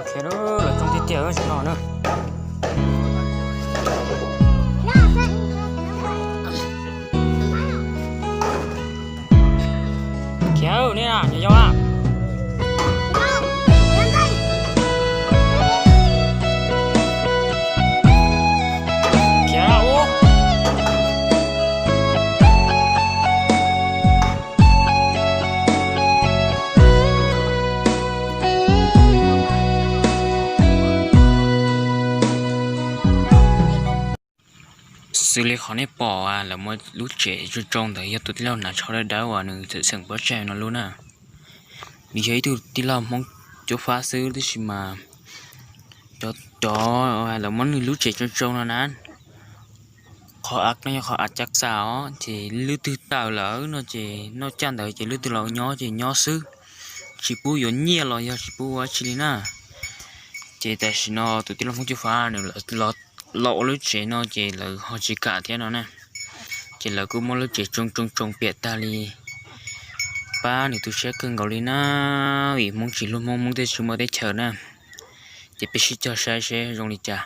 Khiav lawm, lawv tsoo tiag tiag tam sim no na. Khiav nej na, nyob yau a. Khiav ua. Xws li qhov nej pom lawv muab lub tsev tsoo tsoo ntawd yog tus tij laug hnav tsho dawb dawb uas nws txawm xeem pob tsaig no lub na. Nws yog ib tug tij laug Hmoob Cuab Fab xwb tab sis mas cov, cov lawv muab nws lub tsev tsoo tsoo no na, qhov av no yog qhov av cav xam os, ces lub twg tawm lawm no ces noj caj ntawd ces lub twg los nyob ces nyob xwb, tsis pub yuav nyiaj los yog tsis pub ua dab tsi li na. Ces tam sim no tus tij laug Hmoob Cuab Fab nws los ua lub tsev no ces lawv ho tsis kam thiab no na. Ces lawv kuj muab lub tsev tsoo tsoo tsoo piam tag li pab nws tu siab kawg nkaus li na, vim Hmoob tsis hlub Hmoob, Hmoob thiaj tsis muaj teb chaws na. Ces peb sib cog saib seb zoo li cas.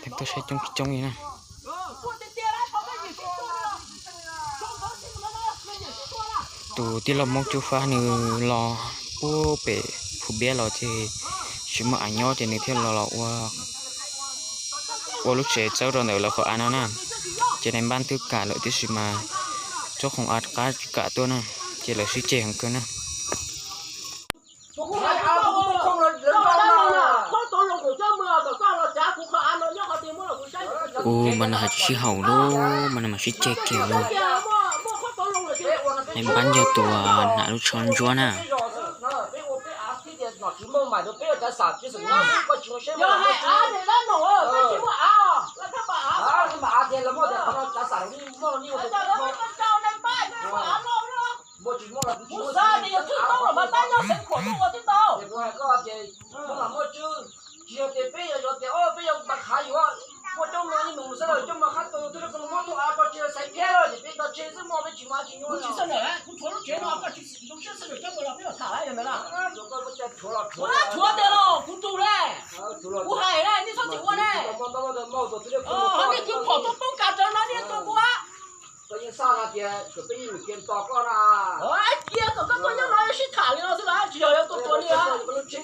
Coob coob li na. Tus tij laug Hmoob Cuab Fab nws los puag pem Phu Npiab los ces tsis muaj av nyob ces nws thiaj los los ua, ua lub tsev txawb rau ntawm lawv qhov av no na. Ces nais npab twb kam lawm tab sis mas tsob qhov av qab tsis kam tuaj na, ces lawv sib ceg heev kawg na. Kuv mas nws hais tsis sib haum lawm, mas nws mam sib ceg kiag lawm. Nais npab yog tus hnav lub tsho ntsuab na. Tsis yog tias peb yog yuav tias, o, peb yog npaj khav yuav muaj coob no ib nus xwb lawm, coob no qab tus twg muab tug av tso tseg xaiv phiab lawm ces peb tso tseg xwb, muaj peb tsis muaj tsis nyuaj. Kuv tsis xav ntawm, kuv tshuav lub tsev no koj tsis zoo siab xwb, coob no los peb los tham lawm yog ntawd na. Kuv tshuav tiag los kuv tus ne, kuv hais ne, nej txhob txwm ua ne. Nej kwv phom tuaj poob kas rawv no nej tua kuv. Cia kom koj tuaj nyob no sib tham li no xwb las, tsis yog yuav tuaj tua li. Raws kuv me kiag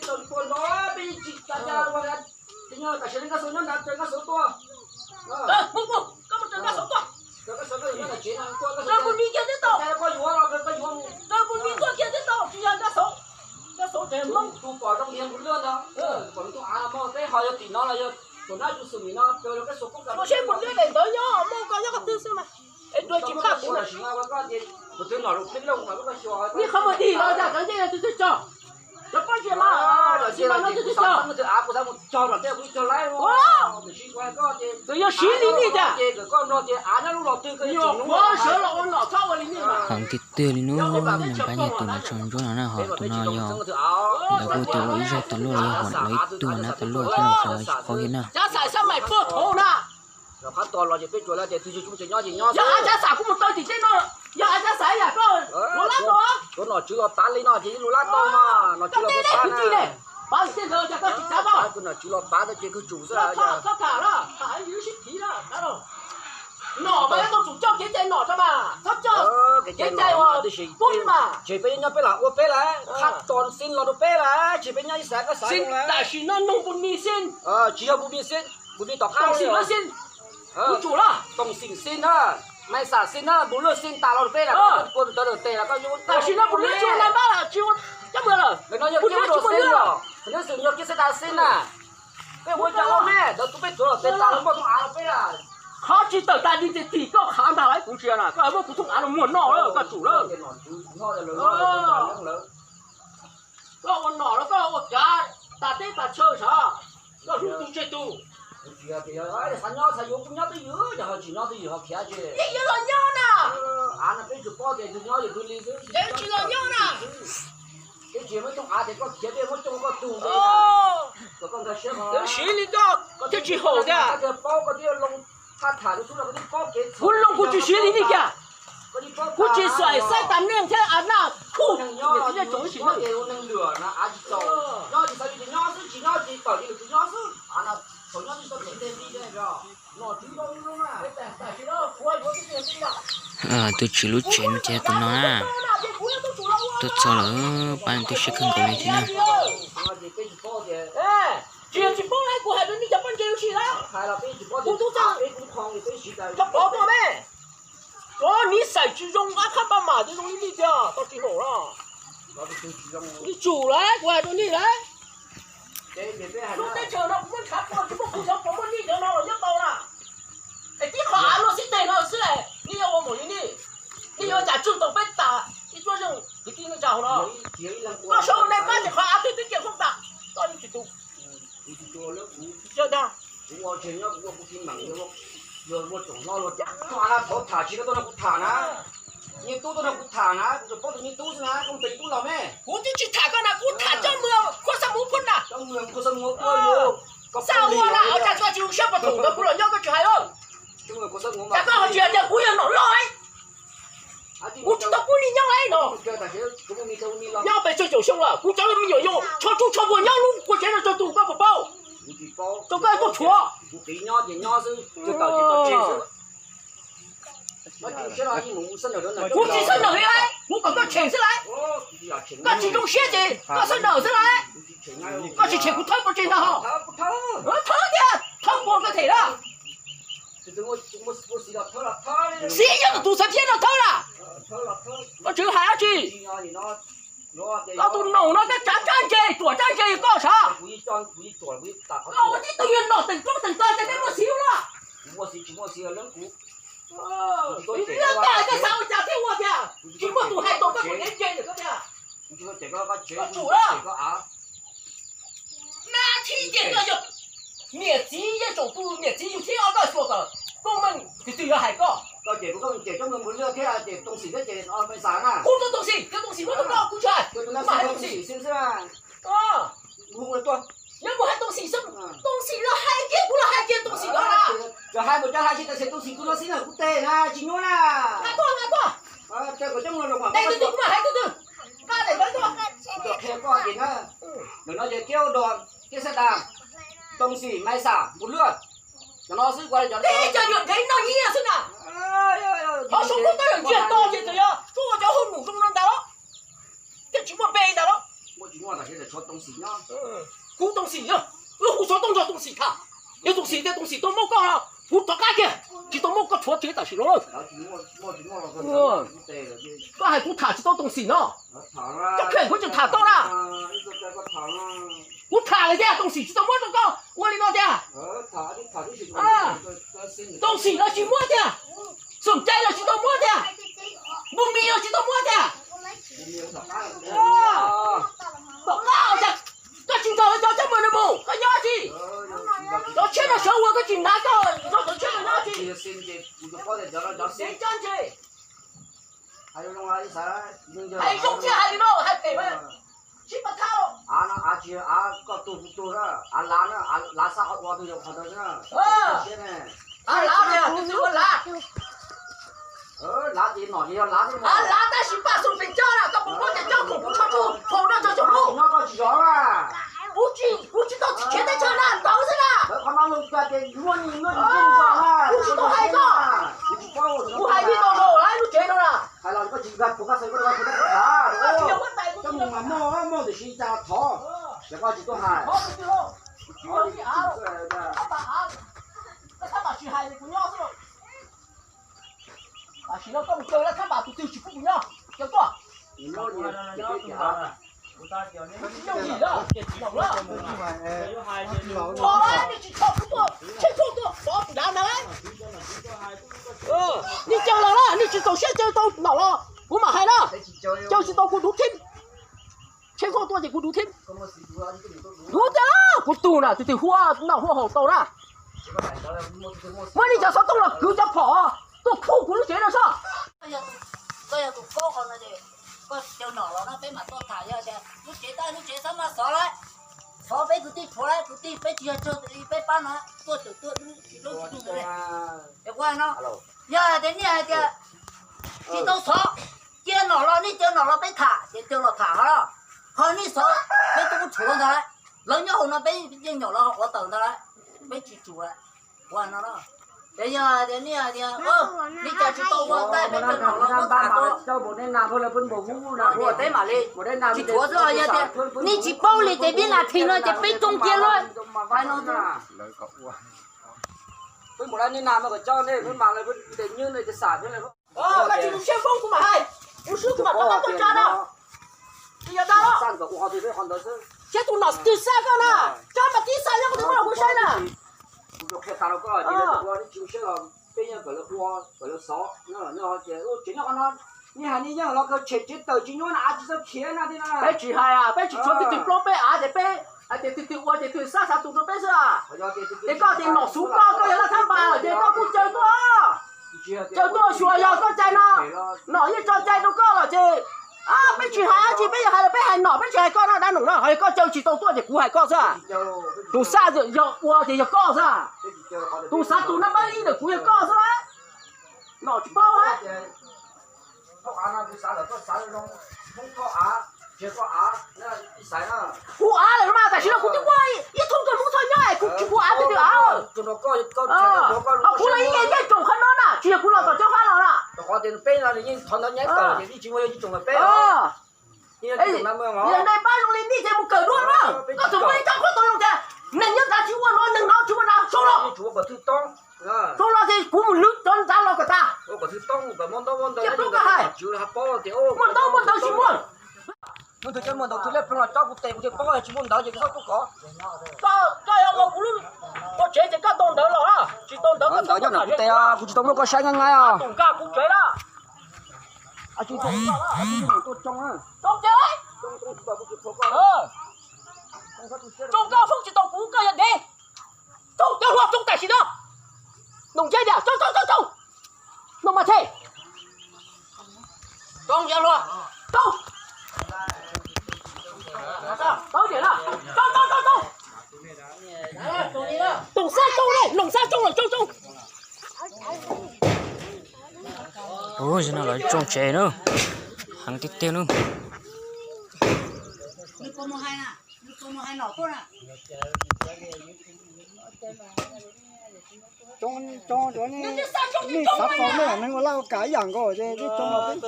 thiab tau, raws kuv me tuaj kiag thiab tau, tsis yog Nkaj Xauv, Nkaj Xauv tseem Hmoob. Ua siab mus nyob daim ntawd nyob, muaj koj nyob qhov twg xwb mas. Es dua tsis phaj kuv na. Nej qhov muag tig los cas cov ncej no twb twb tso, cov pob ntseg mas tsis mas no twb twb tso. Txawm yog siv li nej cas, nyuam qhuav sawv los ua nom txhob ua li nej mas. Heev tiag tiag li no, nws pab yog tus hnav tsho ntsuab no na, ho tus no yog lawv kuj tias ua ib zaug tas luaj los yog hom lawv ib tug na tas luaj thiab los xyov tsis paub thiab na. Cav xam xab maim puag thaum na. Yog av cav xam kuv mus taw tim tej no, yog av cav xam yam koj ua lab tau. Tus nom tswv los pav li no ces lub lab tau no, nom tswv los pav na. Pav tej ntawd cas koj tsis cav tau. Tus nom tswv los pav ces kawg tsum xwb. Txhob tham na, tham yus sib thiv na. Nom mas yuav tau tsum coj kev cai nom tso mas, txhob coj kev cai uas kub mas. Tseg peb nyob peb los ua peb lawm, qhab tos xij los rau peb lawm, tseg peb nyob ib xav koj xav. Tam sim no nug npus mis xij, tsis yog npus mis xij, npus mis tom qab xij, kuv tsum lawm. Toom xim xij na, nais xam xij na, npus lwj xij tas los rau peb lawm, kua tus tawv tes lawm. Tam sim no kuv lwj tsis ua nais npab lawm, tsis ua cab mws lawm, kuv lwj tsis muaj lwj lawm. Nws xwm yog kiab xeb tas xij na, peb ua cas ua me, ntawd tus peb tuav los tes tas los muaj thooj av los peb lawm. Qhov tsis tawm tas di ces tim koj qhav ntag lauj, kuv tsis na, koj muab kuv thooj av los muag noj lawm, koj tsum lawm. Koj ua nom los koj ua kav tas teb tas chaw sav, koj hlub tus tseg tus. Xav nyob xav yuav kuj nyob twj ywm, yog tsis nyob twj ywm ho khiav tsis. Yeej yuav los nyob na. Av no peb tsis paub tias tus nyob yog tus li xwb. Yeej tsis los nyob na. Peb tsis muab coob av tias koj khiav peb muab coob koj tug ntawd. Kom koj nkag siab. Twb siv li koj thiaj tsis haum tiag. Koj thiaj paub, koj thiaj loo thaj tham tus tub no koj thiaj paub kev. Kuv loo kuv tsis siv li nej cas. Kuv tsis xaiv xaiv tas neej thiab av na. Kuj niam txiv zej tsoom ib sim neej. Nyob tsis xav li ces nyob xwb, tsis nyob ces tawm ces lwm tus nyob xwb. Thaum nyob tsis tau tsev nteg li ne. Tus tswv lub tsev no ces tus no na. Tuaj txog lawm, pab tus siab kawg nkaus li thiab na. Tsis yog tsis paub na, kuv hais rau nej cov poj ntse ua si na. Kuv tub txawj, cov pov tuaj me. Cov niv xais tsis zoo, ab qhab paj mam tsis zoo li nej tiag, tau tsis haum na. Nej tsum lawm, kuv hais rau nej lawm. Lub teb chaws no kuv muab nrhav kho tsis muaj kuv cov pov muaj nej cov no los nyob tau na. Es tib qhov av luaj xib teg no xwb es nej yuav ua mus li nej, nej yuav cas tswj tau peb tas ib tsuab zeej kwv tij neej tsa hauv no. Koj sawv hauv nej pab ces qhov av twb twb cia koob tas, koj yeej tsis tu. Yog dag. Kuv tham tsis tau tuaj no kuv tham na. Nyiaj tub tuaj no kuv tham na, kuv tsuas paub tus nyiaj tub xwb na, koj mus pem tub los me. Kuv twb tsis tham koj na, kuv tham coj mus khuab xab muv phuab na. Xab ua na, cas koj tsis zoo siab pom thaum ntawd kuv los nyob koj tsis hais. Cas koj ho tsis hais tias kuv yog nom loj es kuv tsis tau pub nej nyob no. Nyob pes tsawg caum xyoo lawm, kuv cov me nyuam yaus tsho tsuj tsho puag nyob lub kua tsev no tsawg tus koj puas paub? Rau koj tuaj tshuav. Kuv tsis xwb nawm li, kuv kom koj tshem xwb lauj. Koj tsis zoo siab ces koj xwb nawm xwb lauj. Koj tsis tshem kuv thawb pov tseg ntag ho. Thawb tiag, thawb puag koj them na. Xiv yog tus xav thiab no thawb na. Koj tsis hais dab tsi. Koj tus noom no koj tsav tsab ntse, ruam tsab ntse koj sav. Koj ua tib tug yog nom teem roob teem tog ces nej muaj xiv ua luaj. Koj hais koj xav ua cas thiaj ua tiag, tsis muaj tus hais tau koj tus dev ntse ntawm koj tiag. Koj tsum na. Nab thib ces koj yog niam txiv yeej tsoom tus niam txiv yug thib ob koj xyuas kom koob meej tus twg yuav hais koj. Kuv tus Tooj Xim, cov Tooj Xim muab rau koj kuv tsis hais, kuv mam hais Tooj Xim. Yog kuv hais Tooj Xim xwb, Tooj Xim los hais kiag, kuv los hais kiag Tooj Xim no na. Hais mus cov hais tsis tau xyov Tooj Xim tus no xib nawm kuv tes na tsis nyuaj na. Nqa tuaj, nqa tuaj. Tes tus twg kuv mam hais tus twg. Nqa tes ntawd tuaj. Kuv qhia koj ces na, ntawm no ces Kiab Ua Dog, Kiab Xab Tas, Tooj Xim, Maiv Xam, Npus Luaj, cov no xwb. Peb cov nyuam dev noj nyiaj xwb na. Qhov saum kuv tab yog ntsiag to ces txawm yog tsuas ua cov hauj lwm zoo no ntag los, thiaj tsis muaj npe ntag los. Kuv Tooj Xim yog, kuv xov tooj nrog Tooj Xim tham. Yog Tooj Xim tias Tooj Xim tau muab koj, kuv rov qab kiag, tsis tau muab koj tshuav tsev tam sim no lawm. Koj hais kuv tham tsis tau Tooj Xim no. Cov kheej kuv tseem tham tau na. Kuv tham lawm tiag, Tooj Xim tsis tau muab rau koj ua li no tiag. Tooj Xim lawv tsis muab tiag. Xoom Cai lawv tsis tau muab tiag. Npus Mis lawv tsis tau muab tiag. Tom qab cas koj tsis nrog lawv cov coj mus no mus, koj nyob tsi? Cov tshiab no sawv ua koj tsis hnav koj nrog cov tshiab no nyob tsi? Dev tsab ntse. Hais zoo thiab hais li no hais phem mas sib pab thab. Av no av tsis av koj tug kuv tug na, av lav na, av lav xab qhov ua tug yog qhov ntawd na. Av lav tiag, tus twg ua lav? Lav ces nom ces yog lav xwb. Av lav tab sis paj xu pes coj na, koj puas muab cov coj khoom kuv tsho tsuj khoom no rau cov lub? Nyob koj tsis zov na. Kuv tsis, kuv tsis tau khiav teb chaws na, ntawd xwb na. Qhov no luag kag ces luag ni luag ni na. Kuv tsis tau hais koj. Kuv hais li no los lub tsev no na. Hais los koj tsis kag puas koj xav koj kag puas koj tham. Koj mus mas muaj muaj tus si cas thov, ces koj tsis tuaj hais. Tam sim no koj mus caw lawv thab npas tus twg tsis pub kuv nyob, caw tuaj. Tsis tau kuv tuaj, tsheb tuaj tuaj pov kuv dav ntag. Nej caw los na, nej tsis txaus siab caw tau nom los kuv mam hais na. Caw tsis tau kuv duv thib. Tsheb tuaj tuaj ces kuv duv thib. Duv tiag, kuv tug na, tus twg huaj noj huaj haus tau na. Muab nej cov xov tooj los kwv cov phom tuaj khuj kuv lub tsev no sob. Koj yog tus kaub qhov no ces koj caw nom los no peb mam tuaj tham, yog tias lub tsev tab lub tsev txhob maj xov lawm. Xov peb kwv tij tshuav lawm, kwv tij peb tsis yog tsawg li peb pab no tuaj tawm tuaj lub tsis tuaj ntawd li. Es kuv hais no, yog hais tias nej hais tias tsis tau xov, Caw nom los, nej caw nom los peb tham, ces caw los tham ho. Ho nej xov, peb twb tshuav ntag lauj. Lawv nyob hauv no peb yeej nyom los ua tawm ntag lauj. Peb tsis tsum lawm. Ua no, ces yog tias nej tias, nej cas tsis tau ua ntej peb caw nom los ua tham tau. Teb mam li, tsis tshuav xwb, yog tias nej tsis paub li ces vib las thim no ces peb tsoo kiag lauj. Peb mus dab nej na mas kom coj nej peb mas lawv peb ntes nywb nej ces xam peb lawv. Koj tsis mus siab foob kuv mam hais, kuv swb kuv mam rov qab tuaj tsa no. Tsis yog dag los. Siab tus nom twg xa koj na, tsa mas tib xa nyob kuv twb muab los kuv saib na. Kuv qhia tas rau koj tias lawv tus ua tsis mus siab los peb yeej kom lawv ua kom lawv xov no ces tsev nyob qhov no, nej hais nej yeej los kaw tshem tsev tawm tsis nyuaj na, av tsis txawj khiav na thiab na. Peb tsis hais, peb tsis tshuav twg twg plaub peb av ces peb hais tias twg twg ua ces twg xa xa tus rau peb xwb. Ces koj tias nom xub koj, koj yog laj thab npas lawm ces koj kuj caw tuaj. Caw tuaj xyuas yog koj cai no, nom yeej tso cai rau koj lawm ces peb tsis hais dab tsi, peb yog hais los peb hais nom, peb tsis hais koj no dab nom no, ho yog koj caw tsis tau tuaj ces kuv hais koj xwb. Tus xa yog ua ces yog koj xwb. Tus xav tus no pab ib ntawm kuv yog koj xwb. Nom tsis paub. Kuv av lawm mas tam sim no kuv twb muaj ib thooj kawg Hmoob Thoj nyob es kuv tsis kuv av twg twg av. Ho kuv los ib yam yeej tsoom qhov no na, tsis yog kuv los tom cob fab los na. Yog nej pab zoo li nej ces mus kawm duab na. Koj txawm muaj ib rab qhuab tau zoo tias neeg nyob nrad tsis ua no, neeg no tsis ua nrad, sau los. Sau los ces kuv mus lwv cov nrad los kom tag. Ces plob koj hais, muaj ntaub muaj ntawv tsis muaj. Hnub twg cov muaj ntawv twg lej ploog los tsob kuv tes kuv thiaj paub, tsis muaj ntawv ces koj txhob tuaj kov. Koj yog ua kuv lub, ua tsev ces koj tau ntawv los, tsis tau ntawv koj txhob tuaj kov. Kuv tsis tau muab koj saib nqaij nqaij os. Tus nkag kuv tsev na. Tsoo kiag, tsoo koj foob tsis tau kuv koj yog ntev. Tsoo cov hluas tsoo tam sim no. Noo ntseb tias tsoo tsoo tsoo tsoo. Noo mas the. Tsoo cov hluas. Tsoo. Tau tias na. Tsoo tsoo tsoo tsoo. Noo xab tsoo ne, noo xab tsoo lawm, tsoo tsoo. Ub, no lawv tsoo tsev na, heev tiag tiag na. Cov nej xav tau nej neeg ua laj ua kam ib yam nkaus ces tsoo los peb tsis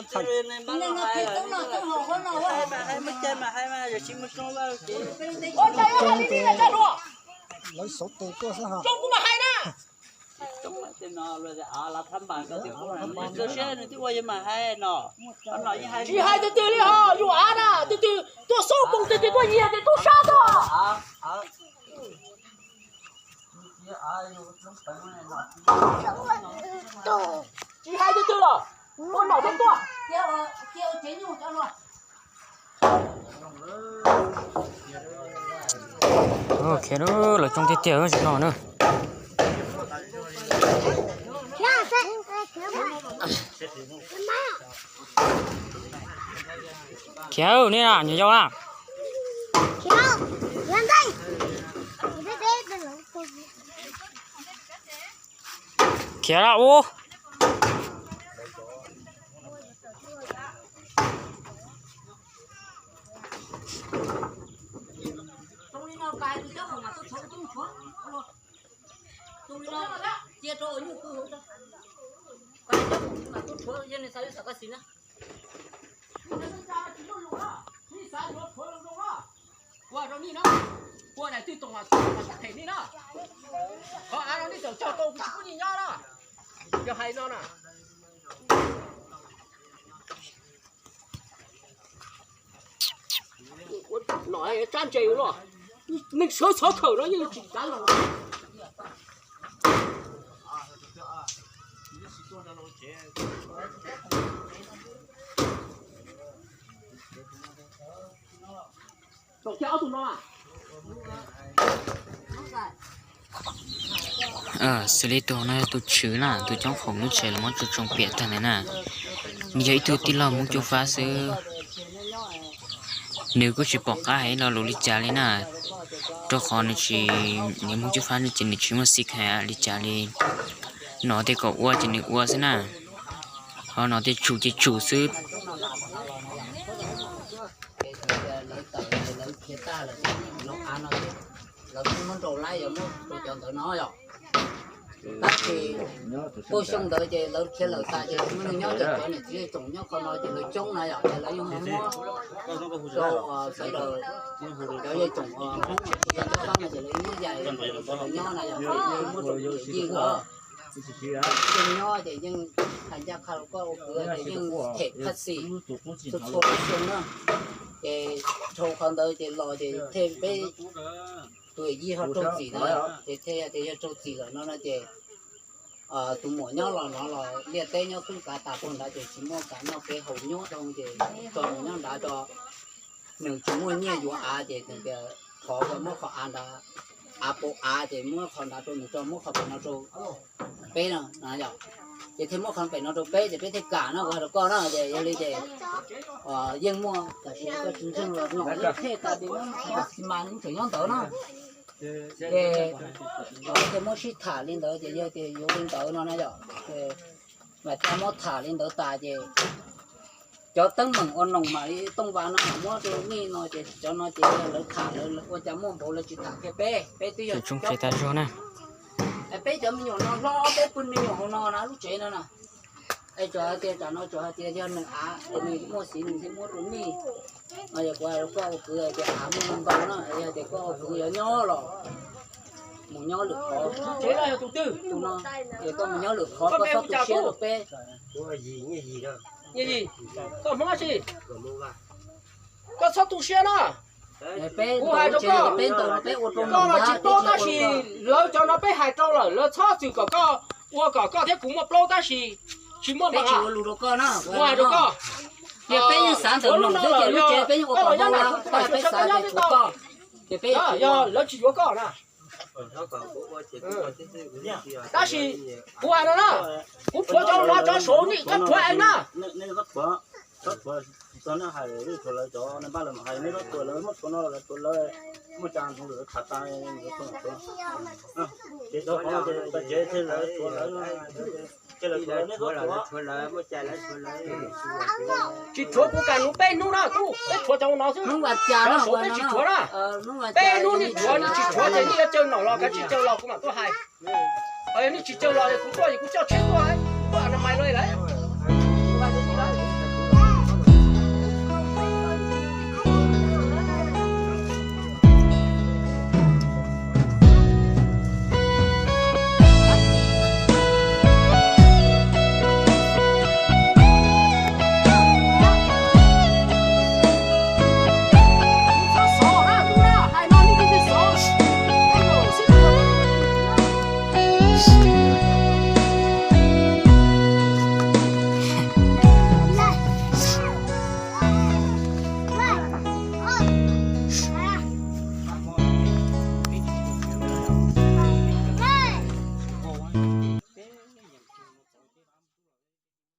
txhais. Lawv xauv tes tuaj xwb ha. Tsis hais twg twg li ho, yus av na, twg twg tuaj xub poos twg twg tuaj nyiag ces tub sab tag. Tsis hais twg twg los, ua nom tuaj tuaj. Khiav, lawv tsoo tiag tiag no na. Khiav, nej na, nyuam yaus na. Khiav lawm ub. Ua rau nej no, ua daim twg toom mas txhob them nej na. Qhov av no nej txawm cog tau kuv tsis pub nej nyob na. Yog hais no na. Nom tsab ntses los, neeg sawv xov khawm no yeej tsis kav los. Xws li tus no yog tus tswv na, tus coob qhoom lub tsev los muab tsoo tsoo piam tag ntawd na. Nws yog ib tug tij laug Hmoob Cub Fab xwb. Nws kuj tsis pom qab hais lo lus li cas li na, rau qhov nws tsis, nws Hmoob Cub Fab ces nws tsis muaj xib hais li cas li. Nom tias kom ua ces nws ua xwb na, ho nom tias tsum ces tsum xwb. Lawv av no ces lawv kuj muab nrau laib yog muab rau cov ntawd no yom. Tab sis puag xyoo ntawd ces lawv khiav lawm tas ces tsis muaj neeg nyob ces cov niam txiv yawg tsoom nyob qhov no ces lawv coob na yom, ces lawv yeej muab rau sawv daws cov yawg tsoom Hmoob cov nyob qab no ces lawv muab yais rau lawv nyob na yom, ces muab rau yawg Yij os. Yeej nyob ces yeej hais ncaj qha rau koj ua kwv ces yeej them phaj xis txhua txhua lub xyoo na. Ces dhau qhov ntawd ces los ces thiaj peb tus Yij ho raug txim na, ces thiaj tias yog raug txim lawm no no ces tus muam nyob los no los liaj teb nyob twb kav tas puag nrad ces tsis muaj kev noj kev haus nyob rau ces tso nws nyob nrad tso. Nws tsis muaj nyiaj yuav av ces nws tias thov muab qhov av nrad, av pau av ces muab qhov nrad rau nws tso, muab qhov pem no rau peb no. Ces thiaj muab qhov pem no rau peb ces peb thiaj kam no kuv hais rau koj na. Ces yog li ces yeej muaj tam sim no koj tsis ntseeg los no thiaj tas tias xi mas nws tseem nyob ntawd no. Ces thiaj muab sib tham li ntawd ces yog tias yuav li ntawd no na yom. Ces mas thiaj muab tham li ntawd tas ces cov teeb meem ua noog mam li tooj vas no mam muab rau nej no ces cov no ces lawv tham lawv ua cas muaj npaum lawv tsis tham kiag peb, peb twb yog tas zog na. Peb cov me nyuam no hlob peb pw me nyuam hauv no na lub tsev no na. Es tsuas hais tias tam no tsuas hais tias yog nws av es nws muaj xiv nws thiaj muab rau nej no. Yog kuv hais rau koj ua kwv tias av muaj ntau na, yog tias koj ua kwv yuav nyob los mus nyob lwm qhov. Tsev no yog tus twg? Tus no, es koj mus nyob lwm qhov koj txhob tu siab rau peb. Koj Hmoob dab tsi? Koj txhob tu siab na. Kuv hais rau koj, koj tsis paub tab sis lawv cov no peb hais rau lawm, lawv txhob txwm kom koj ua kom koj thiab kuv muaj plaub tab sis tsis muaj npam. Kuv hais rau koj, peb yeej xav ntawm no lub no los yog koj los nyob na, kuv pab tsuas tshaj koj nyob tib tog. Yog lawv tsis yuav koj na. Tab sis kuv hais no na, kuv rhuav cov no rov saud nej koj rhuav es na. Tsis rhuav, kuv kam nws peb hnub na, kuv peb rhuav cov no xwb, rov saud peb tsis rhuav na. Peb hnub nej rhuav, nej tsis rhuav ces nej yuav caw nom los kav tsij caw los kuv mam tuaj hais. Yog nej tsis caw los kuv tuaj es kuv coj tsheb tuaj.